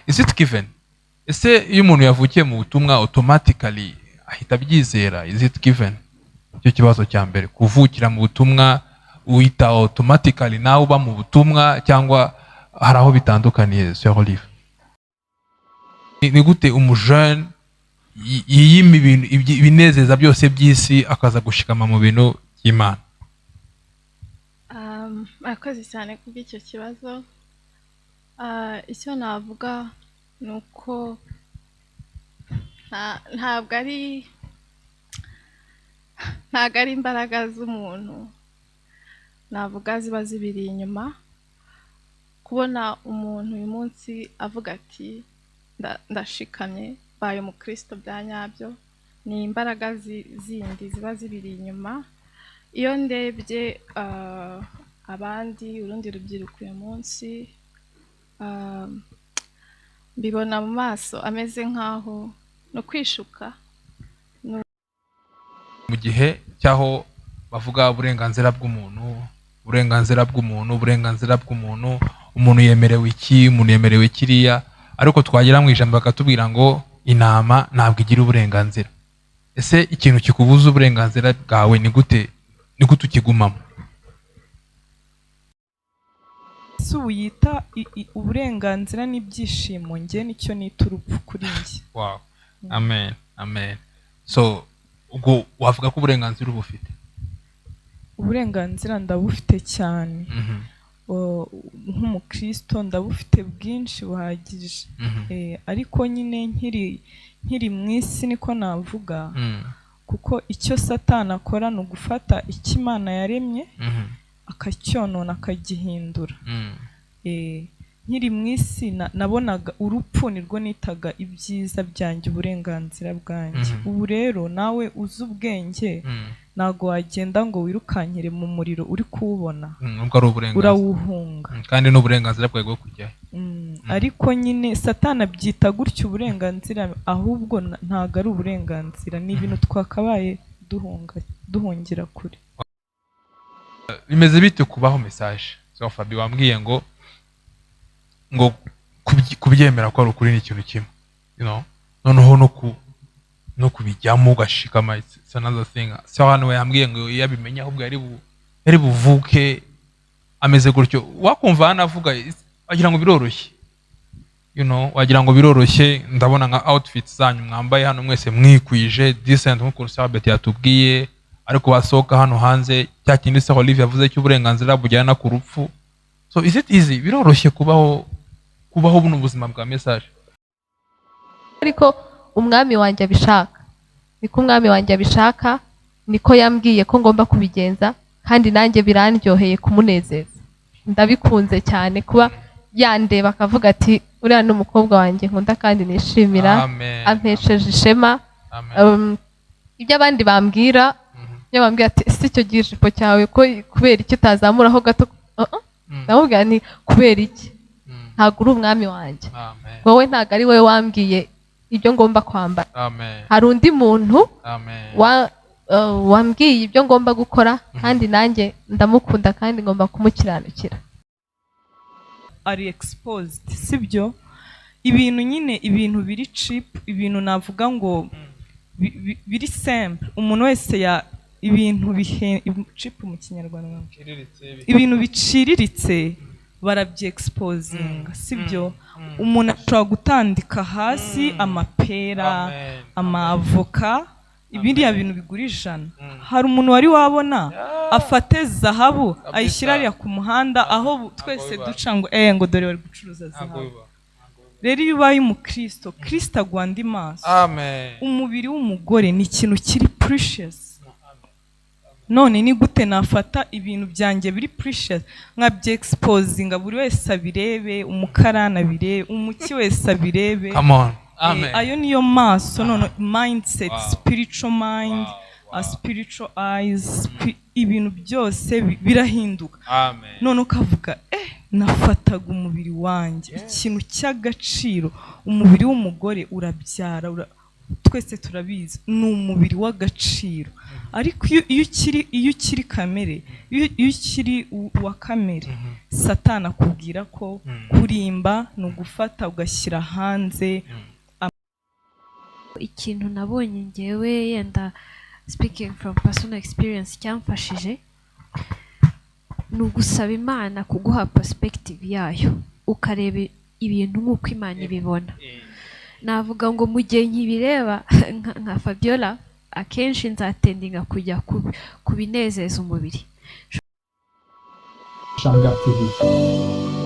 Is it given? Ese iyo umuntu yavukiye mu butumwa, automatically ahita abyizera? Is it given? Icyo kibazo cya mbere: kuvukira mu butumwa, uhita automatically nawe uba mu butumwa, cyangwa hari aho bitandukaniye? Sœur Olive, ni gute umujeune yiyima ibintu ibinezeza byose by'isi, akaza gushikama mu bintu by'Imana? Murakoze cyane kubw'icyo kibazo. Icyo navuga ni uko ntabwo ari imbaraga z'umuntu navuga ziba zibiri inyuma. Kubona umuntu uyu munsi avuga ati: "Ndashikamye, mbaye umukristo bya nyabyo," ni imbaraga zindi ziba zibiri inyuma. Iyo ndebye abandi, urundi rubyiruko uyu munsi, mbibona mu maso ameze nk'aho no kwishuka. Mu gihe cy'aho bavuga uburenganzira bw'umuntu, uburenganzira bw'umuntu, uburenganzira bw'umuntu, umuntu yemerewe iki, umuntu yemerewe kiriya, ariko twagera mu ijambo bakatubwira ngo intama ntabwo igira uburenganzira. Ese ikintu kikubuza uburenganzira bwawe, ni gute ukigumamo? Si ubu yita uburenganzira n'ibyishimo, njye nicyo nita urupfu kuri njye. Wow, amen, amen. So ubwo wavuga ko uburenganzira uba ufite? Uburenganzira ndabufite cyane. Nk'umukristo ndabufite bwinshi buhagije. Ariko nyine nkiri mu isi, niko navuga, kuko icyo Satani akora ni ugufata icyo Imana yaremye, akacyonona, akagihindura. Nkiri mu isi nabonaga urupfu nirwo nitaga ibyiza byanjye, uburenganzira bwanjye. Ubu rero nawe uzi ubwenge, ntabwo wagenda ngo wirukankire mu muriro uri kuwubona. Nubwo ari uburenganzira. Urawuhunga. Kandi n'uburenganzira bwawe bwo kujyayo. Ariko nyine Satani abyita gutyo uburenganzira, ahubwo ntabwo ari uburenganzira, ni ibintu twakabaye duhunga, duhungira kure. Bimeze bite kubaho message? So Fabi, wambwiye ngo kubyemera ko ari ukuri ni ikintu kimwe, noneho no kubijyamo ugashikama, it's another thing. So hano yambwiye ngo iyo abimenye ahubwo yari buvuke ameze gutyo. Wakumva hano avuga, wagira ngo biroroshye, wagira ngo biroroshye. Ndabona nka outfits zanyu mwambaye hano mwese mwikwije, decent, nk'ukuntu Sabet yatubwiye, ariko wasohoka hano hanze, cya kindi se Olivier yavuze cy'uburenganzira bujyana ku rupfu. So is it easy? Biroroshye kubaho buno buzima bwa message? Ariko umwami wanjye abishaka, niko umwami wanjye abishaka, niko yambwiye ko ngomba kubigenza, kandi nanjye birandyoheye kumunezeza. Ndabikunze cyane kuba yandeba akavuga ati: "Uriya ni umukobwa wanjye nkunda kandi nishimira." Amen. Ampesheje ishema. Amen. Ibyo abandi bambwira, iyo bambwira ati: "Ese icyo gijipo cyawe ko kubera iki utazamuraho gato?" Uh-uh. Ndamubwira nti: "Kubera iki? Ntabwo uri umwami wanjye." Amen. Wowe ntabwo ari wowe wambwiye ibyo ngomba kwambara. Amen. Hari undi muntu Amen. wambwiye ibyo ngomba gukora, kandi nanjye ndamukunda kandi ngomba kumukiranukira. Ari exposed, sibyo? Ibintu nyine, ibintu biri cheap, ibintu navuga ngo biri simple, umuntu wese ya ibintu bihe cheap mu Kinyarwanda, ibintu biciriritse, barabye-exposinga, sibyo? Umuntu ashobora gutandika hasi amapera, Amen. amavoka, biriya bintu bigura 100. Hari umuntu wari wabona afate zahabu ayishyira hariya ku muhanda aho twese biba. duca ngo dore bari gucuruza Ntabwo zahabu? biba. Rero iyo ubaye umukristo, Kristo aguha andi maso. Amen. Umubiri w'umugore ni ikintu kiri precious. None ni gute nafata ibintu byanjye biri precious nkabye-exposinga, buri wese abirebe, umukarani abirebe, umuki wese abirebe? Come on. Amen. Ayo niyo maso none, mindset, spiritual mind, spiritual eyes, ibintu byose birahinduka. Amen. None ukavuga: "Nafataga umubiri wanjye, ikintu cy'agaciro." Umubiri w'umugore urabyara. Twese turabizi, ni umubiri w'agaciro. Ariko iyo ukiri kamere, iyo ukiri uwa kamere, Satani akubwira ko kurimba ni ugufata ugashyira hanze. Ikintu nabonye ngewe, yenda speaking from personal experience, cyamfashije ni ugusaba Imana kuguha perspective yayo, ukareba ibintu nk'uko Imana ibibona. Navuga ngo mu gihe nkibireba nka Fabiola, akenshi nzatendinga kujya ku binezeza umubiri. Shangazi TV.